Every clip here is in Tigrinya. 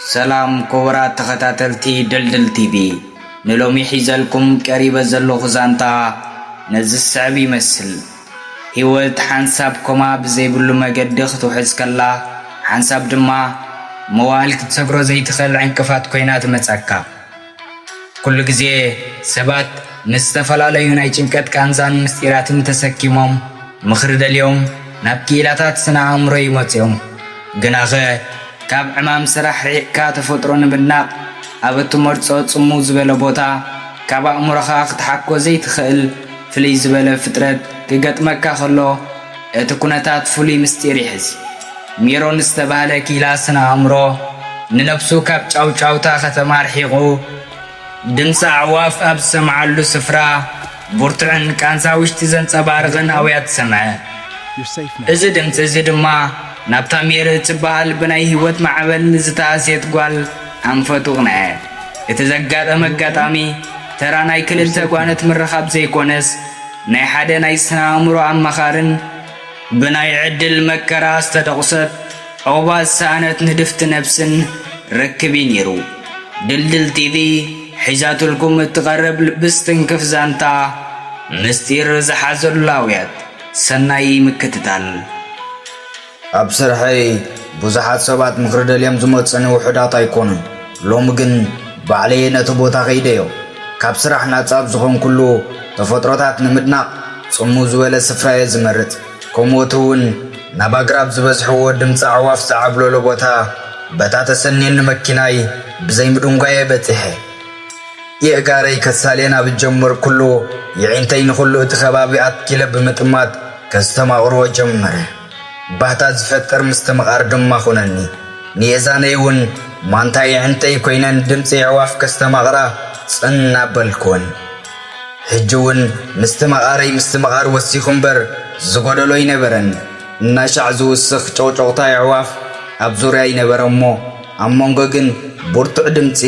ሰላም ክቡራት ተኸታተልቲ ድልድል ቲቪ፣ ንሎሚ ሒዘልኩም ቀሪበ ዘለኹ ዛንታ ነዚ ዝስዕብ ይመስል። ህይወት ሓንሳብ ኮማ ብዘይብሉ መገዲ ክትውሕዝ ከላ፣ ሓንሳብ ድማ መዋእል ክትሰግሮ ዘይትኽእል ዕንቅፋት ኮይና ትመጸካ። ኩሉ ግዜ ሰባት ምስ ዝተፈላለዩ ናይ ጭንቀት ቃንዛን ምስጢራትን ተሰኪሞም ምኽሪ ደልዮም ናብ ክኢላታት ስነ ኣእምሮ ይመጹ እዮም። ግናኸ ካብ ዕማም ስራሕ ርሒቕካ ተፈጥሮ ንምድናቕ ኣብ እትመርጾ ጽምው ዝበለ ቦታ ካብ ኣእምሮኻ ክትሓኮ ዘይትኽእል ፍልይ ዝበለ ፍጥረት ክገጥመካ ከሎ እቲ ኩነታት ፍሉይ ምስጢር ይሕዝ። ሜሮን ዝተባህለ ክኢላ ስነ ኣእምሮ ንነብሱ ካብ ጫውጫውታ ከተማ ኣርሒቑ ድምፂ ኣዕዋፍ ኣብ ዝሰምዓሉ ስፍራ ብርቱዕን ቃንዛ ውሽጢ ዘንጸባርቕን ኣውያት ሰምዐ። እዚ ድምፂ እዚ ድማ ናብታ ሜሪ እትበሃል ብናይ ህይወት ማዕበል ንዝተሃስየት ጓል ኣንፈቱ ኣቕንዐ። እቲ ዘጋጠመ ኣጋጣሚ ተራ ናይ ክልተ ጓነት ምርኻብ ዘይኮነስ ናይ ሓደ ናይ ስነ ኣእምሮ ኣማኻርን ብናይ ዕድል መከራ ዝተደቑሰት ዑቕባ ዝሰኣነት ንድፍቲ ነብስን ርክብ እዩ ነይሩ። ድልድል ቲቪ ሒዛትልኩም እትቐርብ ልቢ ዝትንክፍ ዛንታ ምስጢር ዝሓዘሉ ኣውያት። ሰናይ ምክትታል። ኣብ ስርሐይ ብዙሓት ሰባት ምኽሪ ደልዮም ዝመጹኒ ውሑዳት ኣይኮኑን። ሎሚ ግን ባዕለየ ነቲ ቦታ ከይደዮ። ካብ ስራሕ ናጻ ኣብ ዝኾንኩሉ ተፈጥሮታት ንምድናቕ ጽምው ዝበለ ስፍራየ ዝመርጽ። ከምኡ'ቲ እውን ናብ ኣግራብ ዝበዝሕዎ ድምጺ ኣዕዋፍ ዝዓብለሎ ቦታ በታ ተሰንየኒ መኪናይ ብዘይ ምድንጓየ በጺሐ። የእጋረይ ከሳልየን ኣብ ዝጀመርኩሉ፣ የዒንተይ ንኹሉ እቲ ከባቢ ኣትኪለ ብምጥማት ከስተማቕርዎ ጀመረ። ባህታ ዝፈጥር ምስትምቓር ድማ ኾነኒ። ንየዛነይ እውን ማንታ የዒንተይ ኮይነን ድምፂ ኣዕዋፍ ከስተማቕራ ጽን ኣበልኩወን። ሕጂ እውን ምስትምቓረይ ምስትምቓር ወሲኹ እምበር ዝጎደሎ ኣይነበረን። እናሻዕ ዝውስኽ ጨውጨውታ ኣዕዋፍ ኣብ ዙርያይ ነበረ እሞ፣ ኣብ መንጎ ግን ብርቱዕ ድምጺ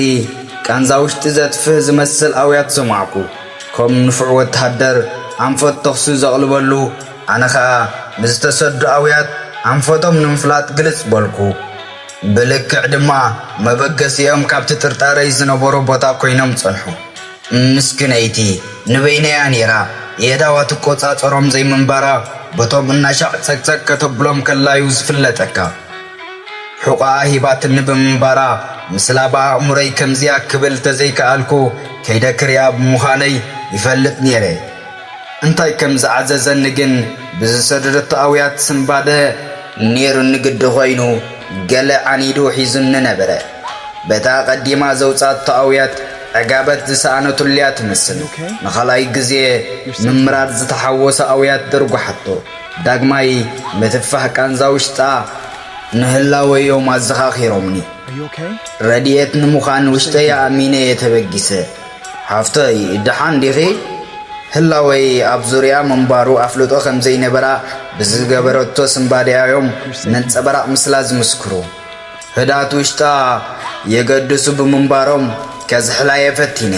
ቃንዛ ውሽጢ ዘጥፍእ ዝመስል ኣውያት ሰማዕኩ። ከም ንፉዕ ወተሃደር ኣንፈት ተኹሲ ዘቕልበሉ፣ ኣነ ኸኣ ንዝተሰዱ ኣውያት ኣንፈቶም ንምፍላጥ ግልጽ በልኩ። ብልክዕ ድማ መበገሲኦም ካብቲ ጥርጣረይ ዝነበሮ ቦታ ኮይኖም ጸንሑ። ምስክነይቲ ንበይነያ ነይራ። የእዳዋ ትቆጻጸሮም ዘይምንባራ በቶም እናሻዕ ጸቅጸቅ ከተብሎም ከላዩ ዝፍለጠካ። ሕቖኣ ሂባትኒ ብምንባራ፣ ምስላ ብኣእምሮይ ከምዚኣ ክብል ተዘይከኣልኩ፣ ከይደ ክሪኣ ብምዃነይ ይፈልጥ ነይረ። እንታይ ከም ዝዓዘዘኒ ግን፣ ብዝሰደደቶ ኣውያት ስንባደ ነይሩኒ ግዲ ኮይኑ፣ ገለ ዓኒዱ ሒዙኒ ነበረ። በታ ቀዲማ ዘውጻቶ ኣውያት ዕጋበት ዝሰኣነትሉ'ያ ትመስል። ንኻልኣይ ግዜ ምምራር ዝተሓወሶ ኣውያት ደርጓሓቶ። ዳግማይ ምትፋህ ቃንዛ ውሽጣ ንህላወዮም ኣዘኻኺሮምኒ። ረድኤት ንምዃን ውሽጠይ ኣእሚነ እየ ተበጊሰ። ሓፍተይ፣ ደሓን ዲኺ? ህላወይ ኣብ ዙርያ ምንባሩ ኣፍልጦ ከም ዘይነበራ ብዝገበረቶ ስንባደ'ዮም ነንጸብራቕ ምስላ ዝምስክሩ። ህድኣት ውሽጣ የገድሱ ብምንባሮም ከዝሕላየ ፈቲነ።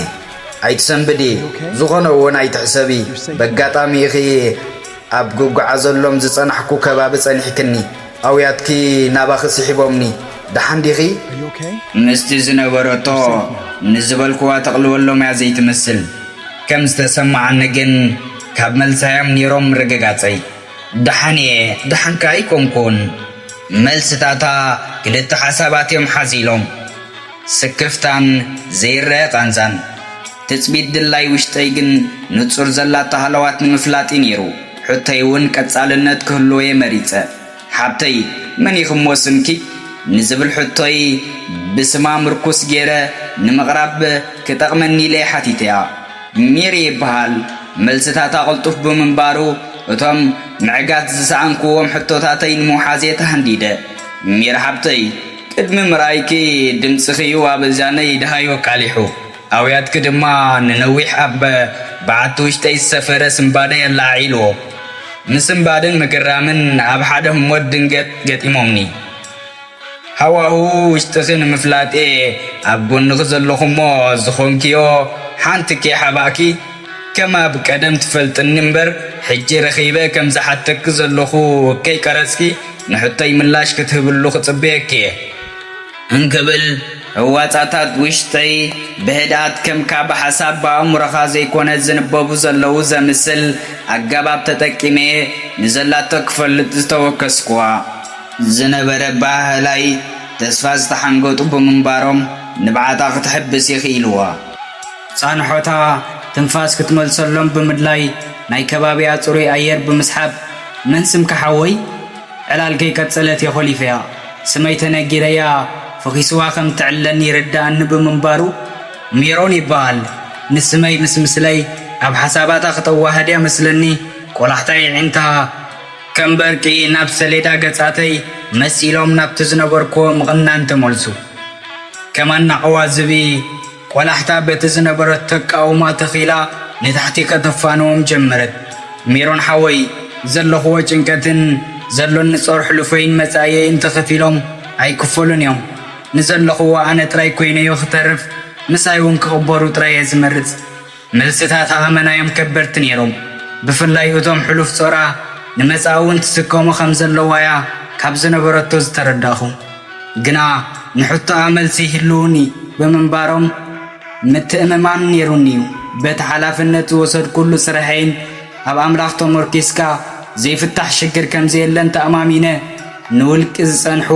ኣይትሰንብዲ፣ ዝኾነ እውን ኣይትሕሰቢ። በጋጣሚ ኢኺ ኣብ ክጓዓዘሎም ዝጸናሕኩ ከባቢ ጸኒሕክኒ። ኣውያትኪ ናባኺ ስሒቦምኒ። ደሓን ዲኺ? ምስቲ ዝነበረቶ ንዝበልክዋ ተቕልበሎም እያ ዘይትመስል። ከም ዝተሰማዓኒ ግን ካብ መልሳዮም ነይሮም ምርግጋጸይ። ደሓን እየ፣ ደሓን ከኣ ኣይኮንኩን። መልስታታ ክልተ ሓሳባት እዮም ሓዚሎም። ስክፍታን ዘይረአ ቃንዛን። ትጽቢት ድላይ ውሽጠይ ግን ንጹር ዘላታ ሃለዋት ንምፍላጥ እዩ ነይሩ። ሕቶይ እውን ቀጻልነት ክህልዎ እየ መሪጸ። ሓብተይ፣ መን ኢኺ እሞ ስምኪ? ንዝብል ሕቶይ ብስማ ምርኩስ ገይረ ንምቕራብ ክጠቕመኒ ኢለ እየ ሓቲተያ። ሜሪ ይበሃል። መልስታታ ቅልጡፍ ብምንባሩ፣ እቶም ምዕጋት ዝሰኣንክዎም ሕቶታተይ ንምውሓዝ እየ ተሃንዲደ። ሜሪ ሓብተይ፣ ቅድሚ ምርኣይኪ ድምጽኺ እዩ ኣብ እዛነይ ደሃዩ ኣቃሊሑ። ኣውያትኪ ድማ ንነዊሕ ኣብ በዓቲ ውሽጠይ ዝሰፈረ ስንባደ የለዓዒልዎ። ምስንባድን ምግራምን ኣብ ሓደ ህሞት ድንገት ገጢሞምኒ። ሃዋሁ ውሽጥኺ ንምፍላጥ እየ ኣብ ጎንኺ ዘለኹ እሞ፣ ዝኾንክዮ ሓንቲ ከይሓባእኪ፣ ከም ኣብ ቀደም ትፈልጥኒ እምበር፣ ሕጂ ረኺበ ከም ዝሓተኪ ዘለኹ ከይቀረጽኪ፣ ንሕቶይ ምላሽ ክትህብሉ ክጽበየኪ እየ። እንክብል፣ ህዋጻታት ውሽጠይ ብህድኣት ከም ካብ ሓሳብ ብኣእምሮኻ ዘይኮነ ዝንበቡ ዘለዉ ዘምስል ኣገባብ ተጠቂመ ንዘላቶ ክፈልጥ ዝተወከስኩዋ። ዝነበረ ባህላይ ተስፋ ዝተሓንገጡ ብምንባሮም ንብዓታ ክትሕብስ ይኽኢልዋ። ጻንሖታ ትንፋስ ክትመልሰሎም ብምድላይ ናይ ከባቢያ ጽሩይ ኣየር ብምስሓብ፣ "መን ስምካ ሓወይ?" ዕላል ከይቀጸለት የኾሊፈያ። ስመይ ተነጊረያ ፈኺስዋ ከም ትዕለኒ ይርድኣኒ ብምንባሩ፣ "ሜሮን ይበሃል። ንስመይ ምስ ምስለይ ኣብ ሓሳባታ ክተዋህድያ መስለኒ፣ ቆላሕታ የዒንታ ከም በርቂ ናብ ሰሌዳ ገጻተይ መሲሎም ናብቲ ዝነበርኩዎ ምቕናን ተመልሱ። ከማን ናቕዋ ዝብኢ ቆላሕታ በቲ ዝነበረቶ ኣቃውማ ተኺላ ንታሕቲ ከተፋንዎም ጀመረት። ሜሮን ሓወይ፣ ዘለኽዎ ጭንቀትን ዘሎኒ ጾር ሕሉፈይን መጻኢየይን ተኸፊሎም ኣይክፈሉን እዮም። ንዘለኽዎ ኣነ ጥራይ ኮይነዮ ክተርፍ፣ ምሳይ እውን ክቕበሩ ጥራይ እየ ዝመርጽ።" መልስታታ ኣመናዮም ከበድቲ ነይሮም። ብፍላይ እቶም ሕሉፍ ጾራ ንመጻኢ እውን ትስከሞ ከም ዘለዋያ ካብ ዝነበረቶ ዝተረዳእኹ። ግና ንሕቶኣ መልሲ ይህልውኒ ብምንባሮም ምትእምማን ነይሩኒ እዩ። በቲ ሓላፍነት ዝወሰድኩሉ ስርሐይን ኣብ ኣምላኽ ተመርኪስካ ዘይፍታሕ ሽግር ከም ዘየለን ተኣማሚነ ንውልቂ ዝጸንሑ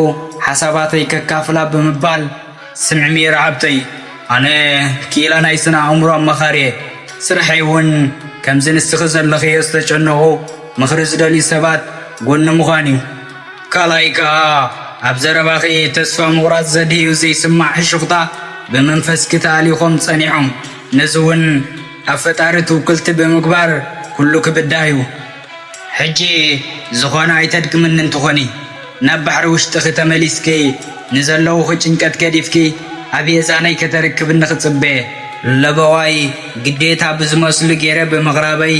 ሓሳባተይ ከካፍላ ብምባል፣ "ስምዒ ሜሪ ሓብተይ፣ ኣነ ክኢላ ናይ ስነ ኣእምሮ ኣማኻሪ እየ። ስርሐይ እውን ከምዚ ንስኺ ዘለኽዮ ዝተጨነቑ ምኽሪ ዝደልዩ ሰባት ጎኒ ምዃን እዩ። ካልኣይ ከኣ ኣብ ዘረባኺ ተስፋ ምቑራጽ ዘድህዩ ዘይስማዕ ሕሹኽታ ብመንፈስኪ ተኣሊኾም ጸኒሖም። ነዚ እውን ኣብ ፈጣሪ ትውክልቲ ብምግባር ኩሉ ክብዳህ እዩ። ሕጂ ዝኾነ ኣይተድግምኒ እንትኾኒ፣ ናብ ባሕሪ ውሽጥኺ ተመሊስኪ ንዘለውኺ ጭንቀት ገዲፍኪ ኣብ የዛነይ ከተርክብኒ ክጽበ። ለበዋይ ግዴታ ብዝመስሉ ገይረ ብምቕራበይ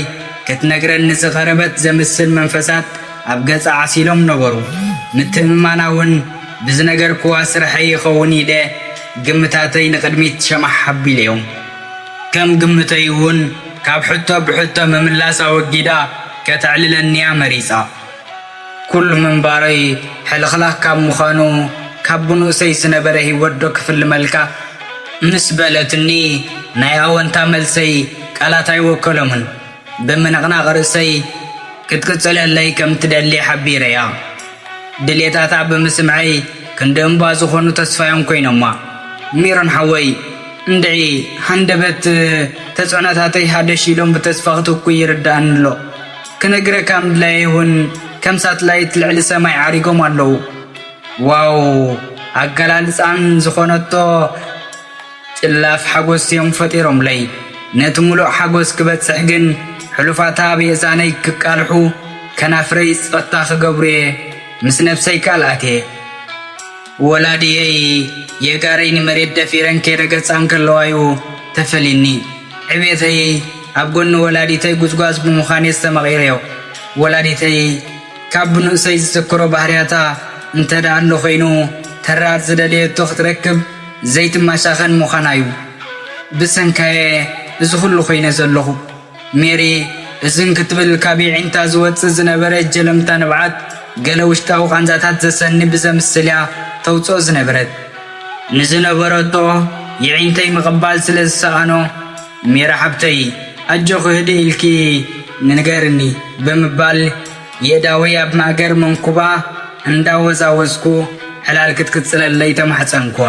ክትነግረኒ ዝቐረበት ዘምስል መንፈሳት ኣብ ገጻ ዓሲሎም ነበሩ። ምትእምማና እውን ብዝነገርክዋ ስርሐይ ይኸውን ኢለ ግምታተይ ንቕድሚት ሸማሕ ኣቢለዮም። ከም ግምተይ እውን ካብ ሕቶ ብሕቶ ምምላስ ኣወጊዳ ከተዕልለኒያ መሪጻ። ኩሉ ምንባረይ ሕልኽላኽ ካብ ምዃኑ ካብ ብንኡሰይ ዝነበረ ህይወት ዶ ክፍልመልካ? ምስ በለትኒ ናይ ኣወንታ መልሰይ ቃላት ኣይወከሎምን። ብምንቕናቕ ርእሰይ ክትቅጽለለይ ከም ትደሊ ሓቢረያ። ድሌታታ ብምስምዐይ ክንዲ እምባ ዝኾኑ ተስፋዮም ኮይኖማ። ሜሮን ሓወይ፣ እንድዒ ሃንደበት ተጽዕኖታተይ ሃደሽ ኢሎም ብተስፋ ክትኩይ ይርድኣኒ ኣሎ። ክነግረካ ምድላየ እውን ከም ሳትላይት ልዕሊ ሰማይ ዓሪጎም ኣለዉ። ዋው፣ ኣገላልጻን ዝኾነቶ ጭላፍ ሓጎስ እዮም ፈጢሮምለይ። ነቲ ምሉእ ሓጎስ ክበጽሕ ግን ሕሉፋታ ኣብ የዛነይ ክቃልሑ ከናፍረይ ጸጥታ ክገብሩ'የ ምስ ነብሰይ ቃል ኣትየ። ወላዲየይ የጋረይ ንመሬት ደፊረን ከይረገጻ እንከለዋ'ዩ ተፈሊኒ። ዕቤተይ ኣብ ጎኒ ወላዲተይ ጉዝጓዝ ብምዃን እየ ዝተመቒረዮ። ወላዲተይ ካብ ብንኡሰይ ዝዝክሮ ባህርያታ እንተ ደኣ ኣሎ ኾይኑ፣ ተራ ዝደለየቶ ክትረክብ ዘይትመሻኸን ምዃና'ዩ። ብሰንካ'የ እዚ ኹሉ ኾይነ ዘለኹ። ሜሪ እዝን ክትብል ካብ የዒንታ ዝወጽእ ዝነበረ ጀለምታ ንብዓት፣ ገለ ውሽጣዊ ቃንዛታት ዘሰኒ ብዘምስል እያ ተውጽኦ ዝነበረት። ንዝነበረቶ የዒንተይ ምቕባል ስለ ዝሰኣኖ፣ "ሜሪ ሓብተይ፣ ኣጆኺ ህድእ ኢልኪ ንገርኒ" ብምባል የእዳወይ ኣብ ማእገር መንኩባ እንዳወዛወዝኩ ዕላል ክትቅጽለለይ ተማሕጸንኩዋ።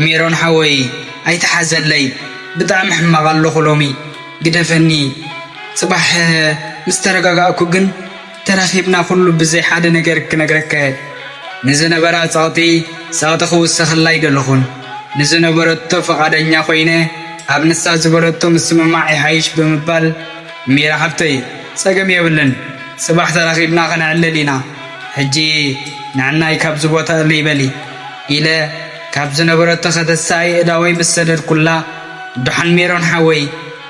"ሜሮን ሓወይ፣ ኣይትሓዘለይ፣ ብጣዕሚ ሕማቕ ኣለኹ ሎሚ፣ ግደፈኒ። ጽባሕ ምስ ተረጋጋእኩ ግን ተራኺብና ኩሉ ብዘይ ሓደ ነገር ክነግረካ እየ። ንዝነበራ ጸቕጢ ጸቕጢ ክውሰኸላ ኣይደለኹን። ንዝነበረቶ ፍቓደኛ ኮይነ ኣብ ንሳ ዝበለቶ ምስምማዕ ይሓይሽ" ብምባል፣ "ሜሪ ሓብተይ፣ ጸገም የብልን፣ ጽባሕ ተራኺብና ከነዕልል ኢና። ሕጂ ንዕናይ ካብዚ ቦታ እልይ በሊ" ኢለ ካብ ዝነበረቶ ከተሳ ኣእዳወይ ምስ ሰደድኩላ፣ "ደሓን ሜሮን ሓወይ፣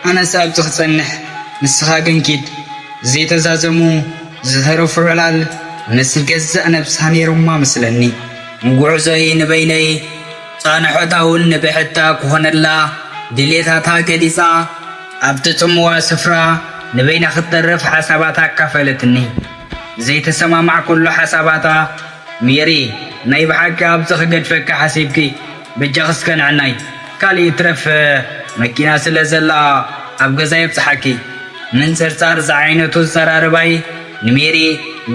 ኣነስ ኣብዚ ክጸንሕ፣ ንስኻ ግን ኪድ" ዘይተዛዘሙ ዝተረፉ ዕላል ምስ ገዛእ ነብሳ ነይሮማ መስለኒ። ጉዕዞይ ንበይነይ፣ ጻንሖታ እውን ንብሕታ ክኾነላ ድሌታታ ገሊጻ፣ ኣብቲ ጽምዋ ስፍራ ንበይና ክትተርፍ ሓሳባታ ኣካፈለትኒ። ዘይተሰማማዕኩሉ ሓሳባታ፣ "ሜሪ፣ ናይ ብሓቂ ኣብዚ ክገድፈካ ሓሲብኪ? በጃኺ እስከ ንዕናይ። ካልእ ይትረፍ፣ መኪና ስለ ዘላ ኣብ ገዛ የብጽሓኪ። ምንጽርጻር ዝዓይነቱ ዘራርባይ ንሜሪ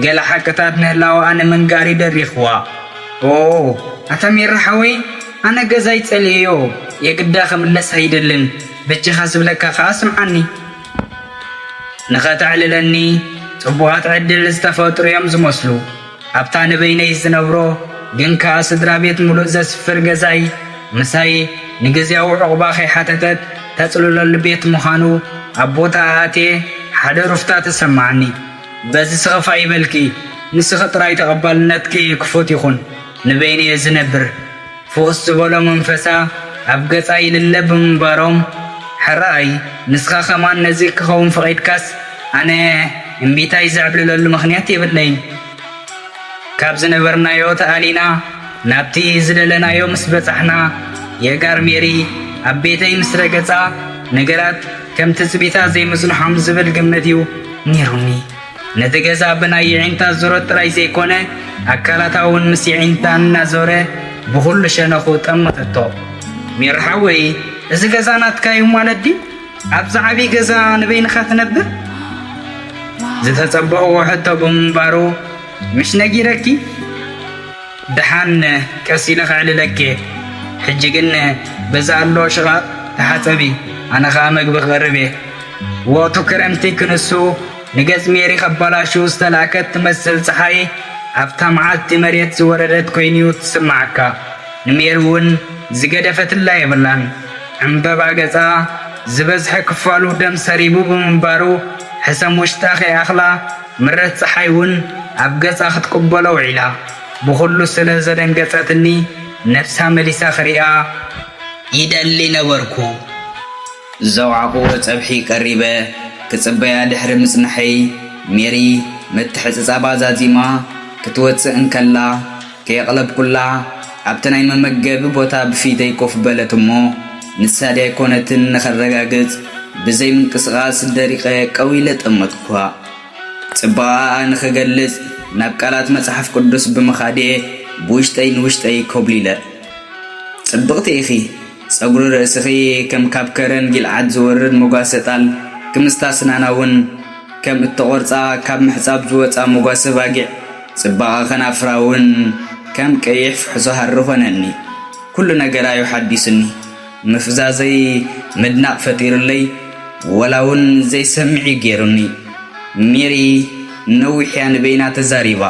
ገለ ሓቅታት ንህላወኣ ንምንጋር እዩ ደሪኽዋ። ኦ፣ ኣታ ሜሪ ሓወይ፣ ኣነ ገዛይ ጸልኤዮ፣ የግዳ ክምለስ ኣይደልን። በጃኻ ዝብለካ ከኣ ስምዓኒ። ንኸተዕልለኒ ጽቡቓት ዕድል ዝተፈጥሩ እዮም ዝመስሉ። ኣብታ ንበይነይ ዝነብሮ ግን ከኣ ስድራ ቤት ምሉእ ዘስፍር ገዛይ ምሳይ ንግዝያዊ ዕቑባ ከይሓተተት ተጽልለሉ ቤት ምዃኑ ኣብ ቦታ ኣትየ ሓደ ሩፍታ ተሰማዓኒ። በዚ ስኽፍ ኣይበልኪ፣ ንስኺ ጥራይ ተቐባልነትኪ ክፉት ይኹን። ንበይነይ እየ ዝነብር። ፍኹስ ዝበሎ መንፈሳ ኣብ ገጻ ይልለ ብምንባሮም፣ ሕራይ ንስኻ ከማን ነዚ ክኸውን ፈቒድካስ ኣነ እምቢታይ ዘዕብልለሉ ምኽንያት የብለይን። ካብ ዝነበርናዮ ተኣሊና ናብቲ ዝደለናዮ ምስ በጻሕና፣ የጋር ሜሪ ኣብ ቤተይ ምስ ረገጻ፣ ነገራት ከም ትጽቢታ ዘይምጽንሖም ዝብል ግምት እዩ ነይሩኒ። ነቲ ገዛ ብናይ የዒንታ ዙረት ጥራይ ዘይኮነ፣ ኣካላታ እውን ምስ የዒንታ እናዞረ ብኹሉ ሸነኹ ጠመተቶ። ሜሪ ሓወይ፣ እዚ ገዛ ናትካ እዩ ማለት ድዩ? ኣብዚ ዓብዪ ገዛ ንበይንኻ ትነብር? ዝተጸበቕዎ ሕቶ ብምንባሩ፣ ምሽ ነጊረኪ? ደሓን ቀስ ኢለ ከዕልለኪ። ሕጂ ግን በዛ ኣሎ ሽቓቕ ተሓጸቢ፣ ኣነ ኸኣ መግቢ ክቕርብ እየ። ወቕቱ ክረምቲ ክንሱ ንገጽ ሜሪ ከባላሹ ዝተላእከት ትመስል ጸሓይ ኣብታ መዓልቲ መሬት ዝወረደት ኮይኑ'ዩ ትስምዓካ። ንሜሪ እውን ዝገደፈትላ የብላን። ዕምበባ ገጻ ዝበዝሐ ክፋሉ ደም ሰሪቡ ብምንባሩ ሕሰም ውሽጣ ከይኣኽላ ምረት ጸሓይ እውን ኣብ ገጻ ክትቅበሎ ውዒላ። ብኹሉ ስለ ዘደንገጸትኒ ነብሳ መሊሳ ክሪኣ ይደሊ ነበርኩ። ዘውዓቕዎ ጸብሒ ቀሪበ ክጽበያ ድሕሪ ምጽናሐይ፣ ሜሪ ምትሕጽጻባ ዛዚማ ክትወጽእ እንከላ ከየቕለብኩላ ኣብቲ ናይ መመገቢ ቦታ ብፊተይ ኮፍ በለት እሞ፣ ንሳ ደይኮነትን ንኸረጋግጽ ብዘይ ምንቅስቓስ ደሪቐ ቀው ኢለ ጠመትኩዋ። ጽባቐኣ ንኽገልጽ ናብ ቃላት መጽሓፍ ቅዱስ ብምኻድ'የ ብውሽጠይ ንውሽጠይ ኮብሊለ። ጽብቕቲ ኢኺ። ጸጉሪ ርእስኺ ከም ካብ ከረን ጊልዓድ ዝወርድ መጓሰ ጣል፣ ክምስታ ስናና እውን ከም እተቖርጻ ካብ ምሕጻብ ዝወጻ መጓሰ ባጊዕ፣ ጽባቐ ከናፍራ እውን ከም ቀይሕ ፍሕሶ ሃሪ ኾነኒ። ኩሉ ነገራዩ ሓዲሱኒ። ምፍዛዘይ ምድናቕ ፈጢሩለይ፣ ወላ እውን ዘይሰምዕ እዩ ገይሩኒ። ሜሪ ነዊሕ እያ ንበይና ተዛሪባ።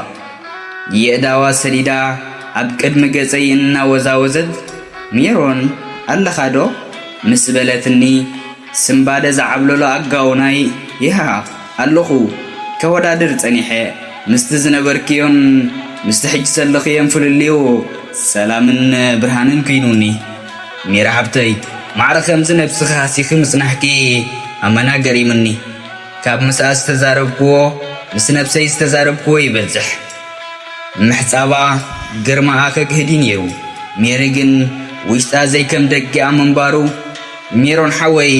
የእዳዋ ሰዲዳ ኣብ ቅድሚ ገጸይ እናወዛወዘት፣ "ሜሮን ኣለኻ ዶ?" ምስ በለትኒ፣ ስምባደ ዝዓብለሎ ኣጋውናይ፣ "ይሃ ኣለኹ፣ ከወዳድር ጸኒሐ። ምስቲ ዝነበርክዮን ምስቲ ሕጂ ዘለኽዮን ፍልልዩ ሰላምን ብርሃንን ኮይኑኒ። ሜሪ ሓብተይ፣ ማዕረ ከምዚ ነብስኺ ሃሲኺ ምጽናሕኪ ኣመና ገሪሙኒ። ካብ ምስኣ ዝተዛረብክዎ ምስ ነብሰይ ዝተዛረብክዎ ይበዝሕ። ምሕጻባ ግርማኣ ከግህድ እዩ ነይሩ። ሜሪ ግን ውሽጣ ዘይከም ደጊኣ ምንባሩ፣ ሜሮን ሓወይ፣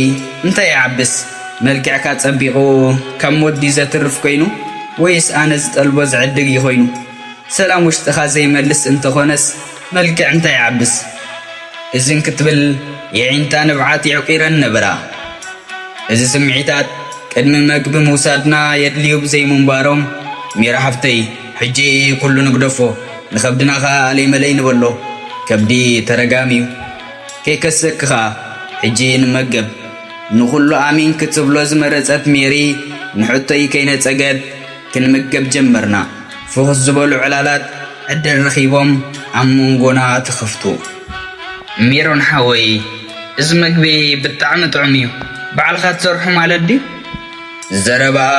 እንታይ ይዓብስ? መልክዕካ ጸቢቑ ካብ ሞት ድዩ ዘትርፍ ኮይኑ? ወይስ ኣነ ዝጠልቦ ዝዕድግ እዩ ኮይኑ? ሰላም ውሽጥኻ ዘይመልስ እንተኾነስ፣ መልክዕ እንታይ ይዓብስ?" እዝን ክትብል የዒንታ ንብዓት የዕቂረን ነበራ። እዚ ስምዒታት ቅድሚ መግቢ ምውሳድና የድልዩ ብዘይምንባሮም፣ "ሜሪ ሓፍተይ፣ ሕጂ ኩሉ ንግደፎ፣ ንኸብድና ኸኣ ኣለይ መለይ ንበሎ፣ ከብዲ ተረጋሚ እዩ። ከይከሰኪ ኸኣ፣ ሕጂ ንመገብ።" ንኹሉ ኣሚን ክትብሎ ዝመረጸት ሜሪ፣ ንሕቶይ ከይነጸገት፣ ክንምገብ ጀመርና። ፍኹስ ዝበሉ ዕላላት ዕድል ረኺቦም ኣብ መንጎና ተኸፍቱ። "ሜሮን ሓወይ፣ እዚ መግቢ ብጣዕሚ ጥዑም እዩ። ባዕልኻ ትሰርሖ ማለት ድዩ?" ዘረባኣ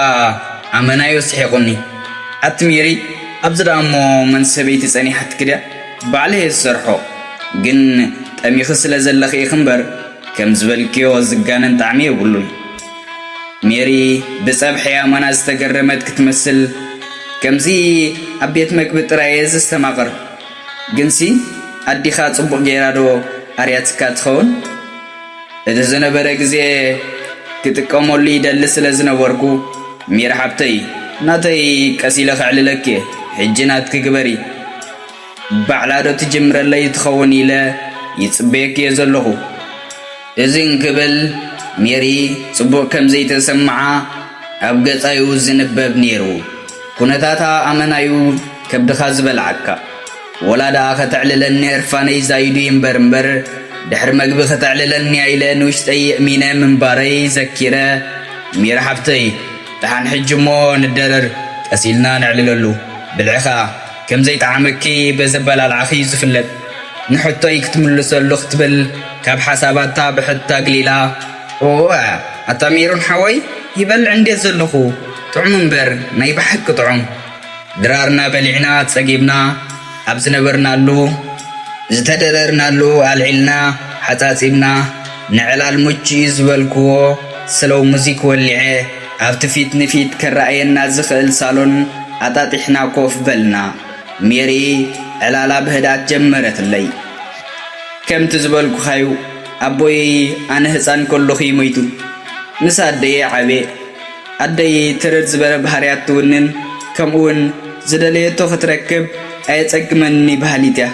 ኣመናዮ ስሒቑኒ። "ኣቲ ሜሪ፣ ኣብዚ ደኣ እሞ መን ሰበይቲ ጸኒሓትኪ ድያ? ባዕለይ እየ ዝሰርሖ። ግን ጠሚኺ ስለ ዘለኺ ኢኺ እምበር፣ ከም ዝበልክዮ ዝጋነን ጣዕሚ የብሉን።" ሜሪ ብጸብሐይ ኣመና ዝተገረመት ክትመስል፣ "ከምዚ ኣብ ቤት መግቢ ጥራይ እየ ዘስተማቕር። ግንሲ ኣዲኻ ጽቡቕ ገይራ ዶ ኣርያትካ ትኸውን?" እቲ ዝነበረ ግዜ ክጥቀመሉ ይደሊ ስለ ዝነበርኩ፣ "ሜሪ ሓብተይ፣ ናተይ ቀስ ኢለ ከዕልለኪ እየ፣ ሕጂ ናትኪ ግበሪ።" ባዕላ ዶ ትጅምረለይ ትኸውን ኢለ ይጽበየኪ እየ ዘለኹ። እዚ እንክብል ሜሪ ጽቡቕ ከም ዘይተሰምዓ ኣብ ገጻዩ ዝንበብ ነይሩ። ኩነታታ ኣመናዩ ከብድኻ ዝበልዓካ። ወላ ደኣ ከተዕልለኒ ዕርፋነይ ዛይዱ እምበር እምበር፣ ድሕሪ መግቢ ከተዕልለኒ እያ ኢለ ንውሽጠይ የእሚነ ምንባረይ ዘኪረ፣ ሜሪ ሓብተይ፣ ደሓን ሕጂ እሞ ንደረር፣ ቀስ ኢልና ነዕልለሉ። ብልዒ ኸኣ ከም ዘይጠዓመኪ በዚ ኣበላልዓኺ እዩ ዝፍለጥ። ንሕቶይ ክትምልሰሉ ክትብል ካብ ሓሳባታ ብሕት ኣግሊላ፣ እወ፣ ኣታ ሜሮን ሓወይ፣ ይበልዕ እንድየ ዘለኹ፣ ጥዑም እምበር፣ ናይ ብሓቂ ጥዑም። ድራርና በሊዕና ጸጊብና፣ ኣብ ዝነበርናሉ፣ ዝተደረርናሉ ኣልዒልና፣ ሓጻጺብና፣ ንዕላል ምቹ እዩ ዝበልክዎ ስሎው ሙዚክ ወሊዐ፣ ኣብቲ ፊት ንፊት ክረኣየና ዝኽእል ሳሎን ኣጣጢሕና ኮፍ በልና። ሜሪ ዕላላ ብህድኣት ጀመረትለይ። ከምቲ ዝበልኩኻዩ፣ ኣቦይ ኣነ ህጻን ከለኹ እዩ ሞይቱ። ምስ ኣደየ ዓብየ። ኣደይ ትርር ዝበለ ባህርያት ትውንን፣ ከምኡውን ዝደለየቶ ክትረክብ ኣየጸግመኒ በሃሊት እያ።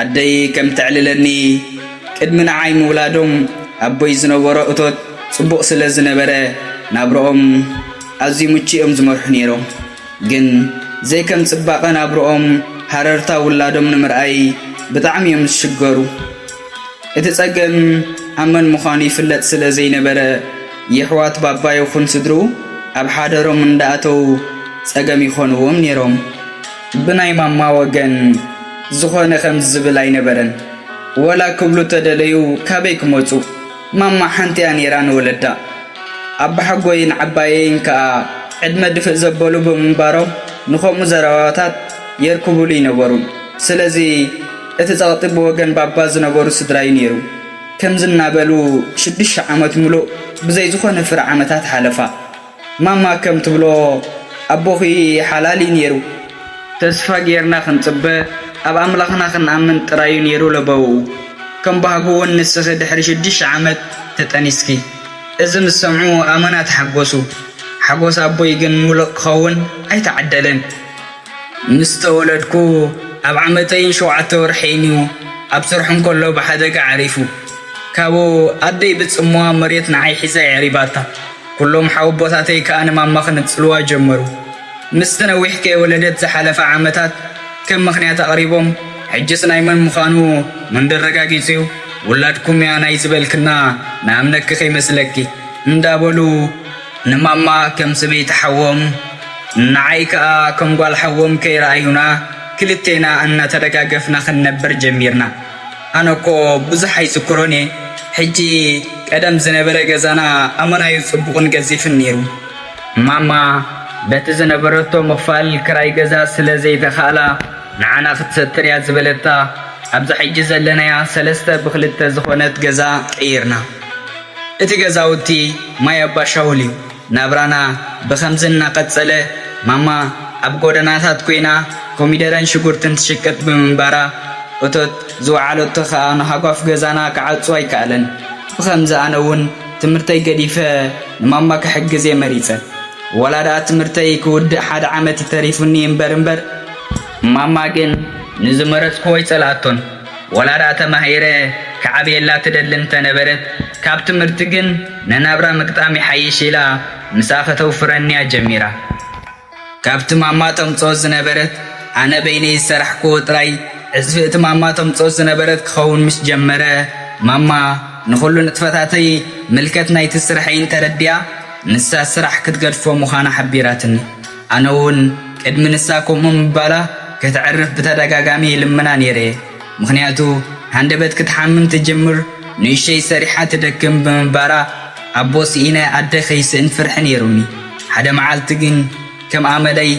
ኣደይ ከም ተዕልለኒ፣ ቅድሚ ንዓይ ምውላዶም ኣቦይ ዝነበሮ እቶት ጽቡቕ ስለ ዝነበረ፣ ናብርኦም ኣዝዩ ምቹእ እዮም ዝመርሑ ነይሮም። ግን ዘይከም ጽባቐ ናብርኦም፣ ሃረርታ ውላዶም ንምርኣይ ብጣዕሚ እዮም ዝሽገሩ። እቲ ጸገም ኣብ መን ምዃኑ ይፍለጥ ስለ ዘይነበረ፣ የሕዋት ባባ ይኹን ስድርኡ ኣብ ሓደሮም እንዳኣተዉ ጸገም ይኾንዎም ነይሮም። ብናይ ማማ ወገን ዝኾነ ከምዚ ዝብል ኣይነበረን። ወላ ክብሉ ተደለዩ ካበይ ክመጹ? ማማ ሓንቲ እያ ነይራ ንወለዳ። ኣባሓጎይን ዓባየይን ከኣ ዕድመ ድፍእ ዘበሉ ብምንባሮም ንኸምኡ ዘረባታት የርክቡሉ ይነበሩን። ስለዚ እቲ ጸቕጢ ብወገን ባባ ዝነበሩ ስድራዩ ነይሩ። ከምዚ እናበሉ ሽዱሽተ ዓመት ምሉእ ብዘይ ዝኾነ ፍረ ዓመታት ሓለፋ። ማማ ከም ትብሎ ኣቦኺ ሓላል እዩ ነይሩ። ተስፋ ጌርና ክንጽበ ኣብ ኣምላኽና ክንኣምን ጥራዩ ነይሩ ለበውኡ። ከም ባህጉ እውን ንስኺ ድሕሪ ሽዱሽተ ዓመት ተጠኒስኪ። እዚ ምስ ሰምዑ ኣመና ተሓጎሱ። ሓጎስ ኣቦይ ግን ምሉእ ክኸውን ኣይተዓደለን። ምስ ተወለድኩ ኣብ ዓመተይን ሸውዓተ ወርሐይን እዩ ኣብ ስርሑ እንከሎ ብሓደጋ ዓሪፉ። ካብኡ ኣደይ ብጽምዋ መሬት ንዓይ ሒዛ የዕሪባታ። ኩሎም ሓወቦታተይ ከኣ ንማማ ክንጽልዋ ጀመሩ። ምስቲ ነዊሕ ከይወለደት ዝሓለፈ ዓመታት ከም ምኽንያት ኣቕሪቦም፣ ሕጅስ ናይ መን ምዃኑ መን ደረጋጊጹ እዩ? ውላድኩም እያ ናይ ዝበልክና ንኣምነኪ ከይመስለኪ እንዳበሉ ንማማ ከም ሰበይቲ ሓዎም፣ ንዓይ ከኣ ከም ጓል ሓዎም ከይረኣዩና ክልቴና እናተደጋገፍና ክንነብር ጀሚርና። ኣነ እኮ ብዙሕ ኣይዝክሮን እየ። ሕጂ ቀደም ዝነበረ ገዛና ኣመናዩ ጽቡቕን ገዚፍን ነይሩ። ማማ በቲ ዝነበረቶ ምኽፋል ክራይ ገዛ ስለ ዘይተኻእላ፣ ንዓና ክትሰትር እያ ዝበለታ፣ ኣብዛ ሕጂ ዘለናያ ሰለስተ ብኽልተ ዝኾነት ገዛ ቀይርና። እቲ ገዛውቲ ማይ ኣባሻውል እዩ። ናብራና ብኸምዚ እናቐጸለ፣ ማማ ኣብ ጎደናታት ኮይና ኮሚደረን ሽጉርትን ትሽቅጥ ብምንባራ፣ እቶት ዝወዓለቶ ኸኣ ንሃጓፍ ገዛና ክዓጹ ኣይከኣለን። ብኸምዚ ኣነ እውን ትምህርተይ ገዲፈ ንማማ ክሕግዝ እየ መሪጸ። ዋላ ደኣ ትምህርተይ ክውድእ ሓደ ዓመት እዩ ተሪፉኒ እምበር እምበር፣ ማማ ግን ንዝመረጽክዎ ኣይጸልኣቶን። ዋላ ደኣ ተማሂረ ክዓብየላ ትደሊ እንተነበረት፣ ካብ ትምህርቲ ግን ንናብራ ምግጣም ይሓይሽ ኢላ ምስኣ ከተውፍረኒ እያ ጀሚራ። ካብቲ ማማ ተምጽኦ ዝነበረት፣ ኣነ በይነይ ዝሰራሕክዎ ጥራይ ዕጽፊ እቲ ማማ ተምጽኦ ዝነበረት ክኸውን ምስ ጀመረ፣ ማማ ንኹሉ ንጥፈታተይ ምልከት ናይቲ ስርሐይን ተረዲኣ፣ ንሳ ስራሕ ክትገድፎ ምዃና ሓቢራትኒ። ኣነ እውን ቅድሚ ንሳ ከምኡ ምባላ ከተዕርፍ ብተደጋጋሚ ይልምና ነይረ እየ። ምኽንያቱ ሃንደበት ክትሓምም ትጅምር፣ ንእሸይ ሰሪሓ ትደክም ብምባራ ኣቦ ስኢነ ኣደ ከይስእን ፍርሒ ነይሩኒ። ሓደ መዓልቲ ግን ከም ኣመለይ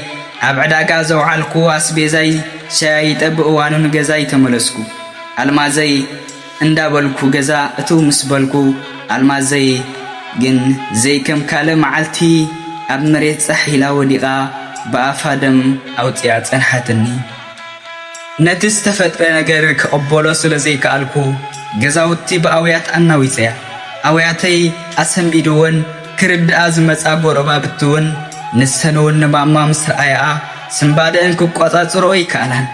ኣብ ዕዳጋ ዘውዓልኩዎ ኣስቤዛይ ሸያይጠ ብእዋኑ ንገዛይ ተመለስኩ። ኣልማዘይ እንዳበልኩ ገዛ እትው ምስ በልኩ፣ ኣልማዘይ ግን ዘይከም ካልእ መዓልቲ ኣብ መሬት ጻሕ ኢላ ወዲቓ ብኣፋ ደም ኣውጺኣ ጸንሓትኒ። ነቲ ዝተፈጥረ ነገር ክቕበሎ ስለ ዘይከኣልኩ፣ ገዛውቲ ብኣውያት ኣናዊጸያ። ኣውያተይ ኣሰንቢድወን ክርድኣ ዝመጻ ጎረባብቲ እውን ንሰን እውን ንማማ ምስ ረኣያኣ ስንባደአን ክቆጻጽርኦ ኣይከኣላን።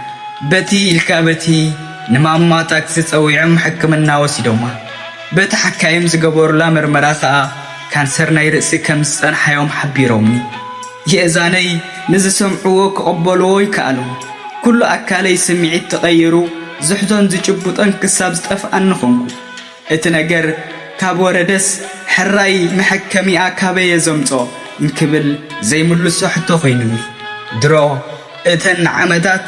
በቲ ኢልካ በቲ ንማማ ታክሲ ጸዊዖም ሕክምና ወሲዶማ። በቲ ሓካይም ዝገበሩላ መርመራ ከኣ ካንሰር ናይ ርእሲ ከም ዝጸንሓዮም ሓቢሮምኒ። የእዛነይ ንዝሰምዕዎ ክቕበልዎ ይከኣሉ። ኩሉ ኣካለይ ስምዒት ተቐይሩ፣ ዝሕዞን ዝጭብጦን ክሳብ ዝጠፍኣኒ ኾንኩ። እቲ ነገር ካብ ወረደስ ሕራይ መሐከሚኣ ካበየ ዘምጾ እንክብል ዘይምልሶ ሕቶ ኮይኑኒ። ድሮ እተን ንዓመታት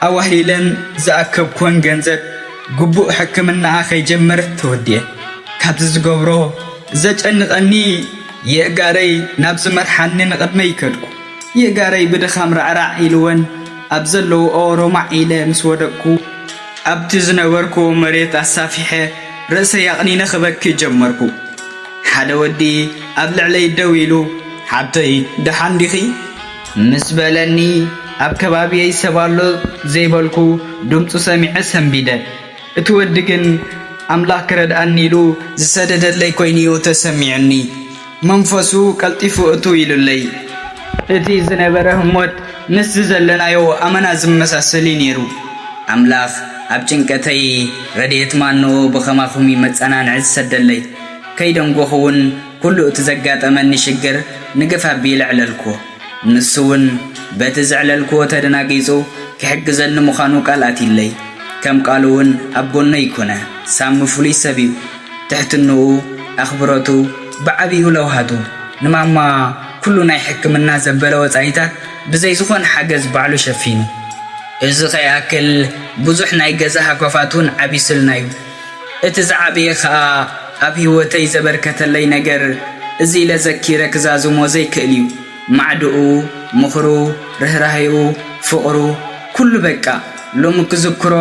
ኣዋህሊለን ዝኣከብኩወን ገንዘብ ግቡእ ሕክምናኣ ከይጀመረት ተወዲኤ። ካብዚ ዝገብሮ ዘጨንቐኒ የእጋረይ ናብ ዝመርሓኒ ንቕድመይ ከድኩ። የእጋረይ ብድኻም ራዕራዕ ኢልወን ኣብ ዘለውኦ ሮማዕ ኢለ ምስ ወደቅኩ፣ ኣብቲ ዝነበርኩዎ መሬት ኣሳፊሐ ርእሰይ ኣቕኒነ ክበኪ ጀመርኩ። ሓደ ወዲ ኣብ ልዕለይ ደው ኢሉ፣ "ሓብተይ፣ ደሓን ዲኺ?" ምስ በለኒ፣ ኣብ ከባቢየይ ሰብ ኣሎ ዘይበልኩ ድምጹ ሰሚዐ ሰንቢደ። እቲ ወዲ ግን ኣምላኽ ክረድኣኒ ኢሉ ዝሰደደለይ ኮይኑ'ዩ ተሰሚዑኒ። መንፈሱ ቀልጢፉ እትው ኢሉለይ። እቲ ዝነበረ ህሞት ምስዚ ዘለናዮ ኣመና ዝመሳሰል እዩ ነይሩ። ኣምላኽ ኣብ ጭንቀተይ ረድኤት ማንኡ ብኸማኹም እዩ መጸናንዒ ዝሰደለይ። ከይደንጎኹ እውን ኩሉ እቲ ዘጋጠመኒ ሽግር ንግፍ ኣቢለ ኣዕለልኩዎ። ንሱ እውን በቲ ዘዕለልክዎ ተደናጊጹ ክሕግዘኒ ምዃኑ ቃል ኣትዩለይ። ከም ቃሉ እውን ኣብ ጎነይ ኮነ። ሳሚ ፍሉይ ሰብ እዩ። ትሕትንኡ፣ ኣኽብሮቱ፣ ብዓቢኡ ለውሃቱ። ንማማ ኩሉ ናይ ሕክምና ዘበለ ወጻኢታት ብዘይ ዝኾነ ሓገዝ ባዕሉ ሸፊኑ። እዚ ከይኣክል ብዙሕ ናይ ገዛ ሃጓፋት እውን ዓቢሱልና እዩ። እቲ ዝዓበየ ኸኣ ኣብ ህይወተይ ዘበርከተለይ ነገር እዚ ኢለ ዘኪረ ክዛዝሞ ዘይክእል እዩ። ማዕድኡ፣ ምኽሩ፣ ርህራሄኡ፣ ፍቕሩ፣ ኩሉ በቃ። ሎሚ ክዝክሮ